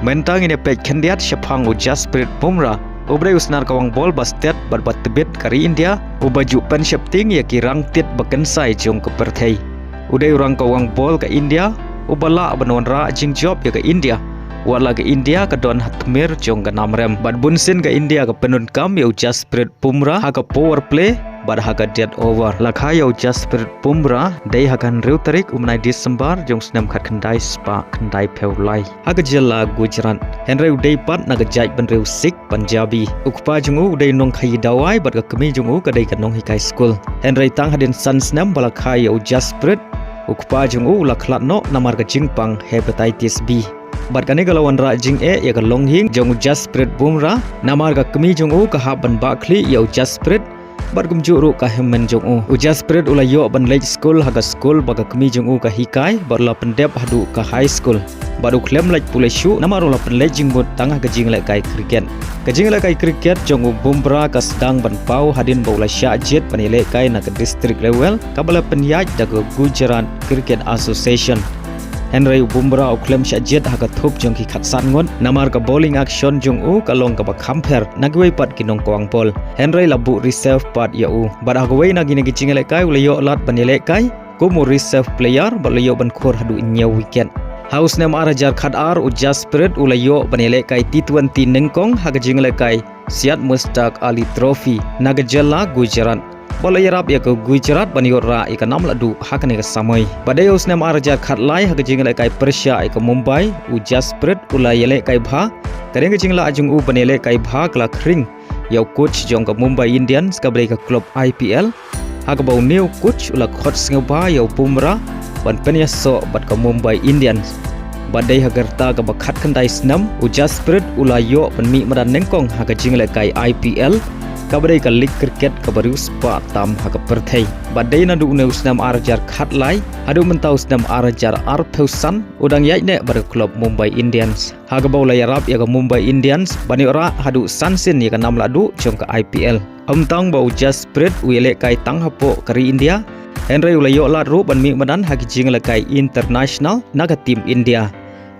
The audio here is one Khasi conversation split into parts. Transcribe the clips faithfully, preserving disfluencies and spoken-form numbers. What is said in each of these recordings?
Mynta ngin ïa peit khyndiat shaphang u Jasprit Bumrah, uba dei u snar kawang bol ba stet bad ba tbit ka ri India, uba ju pynsheptieng ïa ki rangtit ba kynsai jong ka pyrthei. U dei u rang kawang bol ka India uba lah ban wanrah jingjop ïa ka India, wat la ka India ka don ha tmier jong ka namrem. Bad bunsien ka India ka pyndonkam ïa u Jasprit Bumrah ha ka power play bad ha ka death over. La kha ïa u Jasprit Bumrah dei ha ka hynriew tarik u bnai December jong u snem khatkhyndai spah khyndaiphew lai ha ka jylla Gujarat. Hynrei u dei pat na ka jaitbynriew Sikh Punjabi. U kpa jong u u dei nongkhaïi dawai bad ka kmie jong u ka dei ka nonghikai skul. Hynrei tang hadien san snem ba la kha ïa u Jasprit, u kpa jong u u la khlad noh namar ka jingpang hepatitis B. Bad kane ka la wanrah jingeh ïa ka longïing jong u Jasprit Bumrah, namar ka kmie jong u ka hap ban bah khlieh ïa u Jasprit, bad kumjuh ruh ka hynmen jong u. U Jasprit u la ïoh ban leit skul ha ka skul ba ka kmie jong u ka hikai, bad u la pyndep haduh ka high school. Bad u khlem lait pule shuh namar u la pynleit jingmut tang ha ka jinglehkai cricket. Ka jinglehkai cricket jong u Bumrah ka sdang ban paw hadien ba u la shah jied ban ïalehkai na ka district level, kaba la pynïaid da ka Gujarat Cricket Association. Hynrei u Bumrah u khlem shah jied ha ka thup jong ki khatsan ngut namar ka bowling action jong u ka long kaba kham pher na kiwei pat ki nongkawang bol. Hynrei la buh reserve pat ïa u. Bad ha kawei na kine ki jingïalehkai u la ïoh lad ban ïalehkai kum u reserve player bad u la ïoh ban khur haduh hynñiew wicket. Ha u snem ar hajar khatar u Jasprit u la ïoh ban ïalehkai T twenty nyngkong ha ka jinglehkai Syed Mushtaq Ali Trophy na ka jylla Gujarat. Bad u la ïarap ïa ka Gujarat ban ïoh rah ïa ka nam lahduh ha kane ka samoi. Bad dei ha u snem ar hajar khatlai ha ka jinglehkai pyrshah ïa ka Mumbai, u Jasprit u la ïalehkai bha. Ka dei ka jinglah jong u ban ïalehkai bha ka la khring ïa u coach jong ka Mumbai Indians kaba dei ka club I P L. Ha kaba une u coach u la khot sngewbha ïa u Bumrah ban pynïasoh bad ka Mumbai Indians. Bad dei ha ka rta kaba khatkhyndai snem u Jasprit u la ïoh ban mih madan nyngkong ha ka jinglehkai I P L, kaba dei ka league cricket kaba riewspah tam ha ka pyrthei. Bad dei naduh une u snem ar hajar khatlai haduh mynta u snem ar hajar arphew san u dang ïaid neh bad ka club Mumbai Indians. Ha kaba u la ïarap ïa ka Mumbai Indians ban ïoh rah haduh san sien ïa ka nam lahduh jong ka I P L. Ym tang ba u Jasprit u ïalehkai tang hapoh ka ri India, hynrei u la ïoh lad ruh ban mih madan ha ki jinglehkai international na ka team India.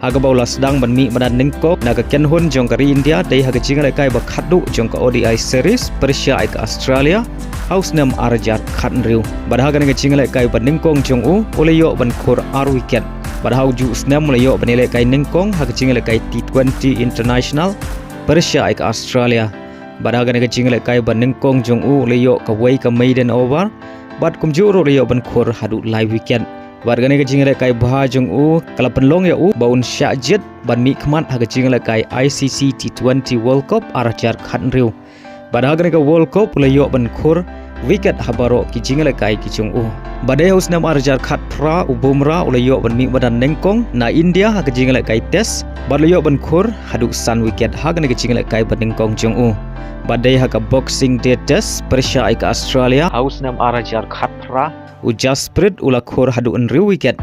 Ha kaba u la sdang ban mih madan nyngkong na ka kynhun jong ka ri India dei ha ka jinglehkai ba khatduh jong ka O D I series pyrshah ïa ka Australia ha u snem ar hajar khathynriew. Bad ha kane ka jinglehkai ba nyngkong jong u u la ïoh ban khur ar wicket. Bad ha u juh u snem u la ïoh ban ïalehkai nyngkong ha ka jinglehkai T twenty international pyrshah ïa ka Australia. Bad ha kane ka jinglehkai ba nyngkong jong u u la ïoh kawei ka maiden over. Bad kumjuh ruh u la ïoh ban khur haduh lai wicket. Bad kane ka jinglehkai bha jong u ka la pynlong ïa u ba un shah jied ban mih khmat ha ka jinglehkai I C C T twenty World Cup ar hajar khathynriew. Bad ha kane ka World Cup u la ïoh ban khur wicket ha baroh ki jinglehkai ki jong u. Bad dei ha u snem ar hajar khatphra u Bumrah u la ïoh ban mih madan nyngkong na India ha ka jinglehkai test. Bad u la ïoh ban khur haduh san wicket ha kane ka jinglehkai ba nyngkong jong u. Bad dei ha ka Boxing Day test pyrshah ïa ka Australia ha u snem ar hajar khatphra u Jasprit u la khur haduh hynriew wicket.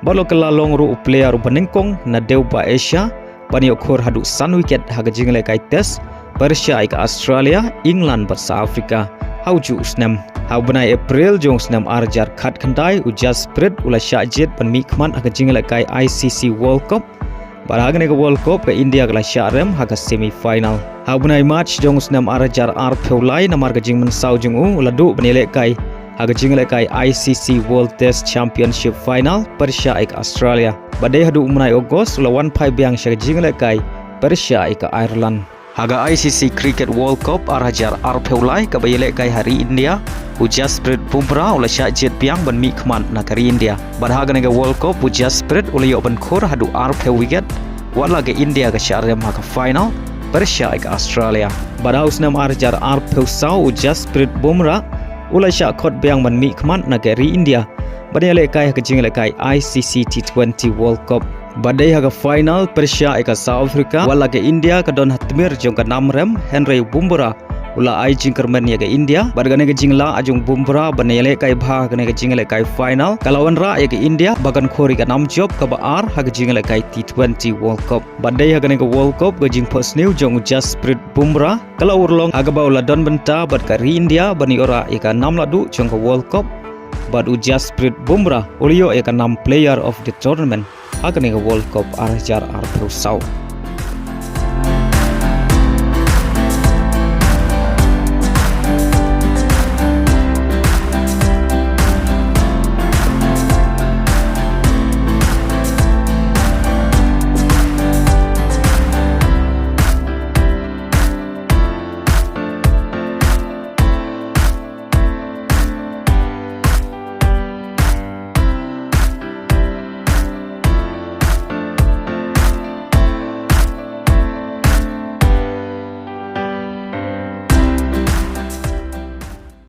Bad u la kylla long ruh u player uba nyngkong na dewbah Asia ban ïoh khur haduh san wicket ha ka jinglehkai test pyrshah ïa ka Australia, England bad South Africa ha u juh u snem. Ha u bnai April jong u snem ar hajar khatkhyndai u Jasprit u la shah jied ban mih khmat ha ka jinglehkai I C C World Cup. Bad ha kane ka World Cup ka India ka la shah rem ha ka semi final. Ha u bnai March jong u snem ar hajar arphew lai namar ka jingmynsaw jong u u la duh ban ïalehkai ha ka jinglehkai I C C World Test Championship final pyrshah ïa ka Australia. Bad dei haduh u bnai August u la wan phai biang sha ka jinglehkai pyrshah ïa ka Ireland. Ha ka I C C Cricket World Cup ar hajar arphew lai kaba ïalehkai ha ri India, u Jasprit Bumrah u la shah jied biang ban mih khmat na ka ri India. Bad ha kane ka World Cup u Jasprit u la ïoh ban khur haduh arphew wicket, wat la ka India ka shah rem ha ka final pyrshah ïa ka Australia. Bad ha u snem ar hajar arphew saw u Jasprit Bumrah u la shah khot biang ban mih khmat na ka ri India ban ïalehkai ha ka jinglehkai I C C T twenty World Cup. Bad dei ha ka final pyrshah ïa ka South Africa, wat la ka India ka don ha tmier jong ka namrem, hynrei u Bumrah u la ai jingkyrmen ïa ka India. Bad kane ka jinglah jong u Bumrah ban ïalehkai bha ha kane ka jinglehkai final ka la wanrah ïa ka India ba kan khur ïa ka namjop kaba ar ha ka jinglehkai T twenty World Cup. Bad dei ha kane ka World Cup ka jingphohsniew jong u Jasprit Bumrah ka la urlong ha kaba u la don bynta bad ka ri India ban ïoh rah ïa ka nam lahduh jong ka World Cup. Bad u Jasprit Bumrah u la ïoh ïa ka nam Player of the Tournament ha kane ka World Cup ar hajar arphew saw.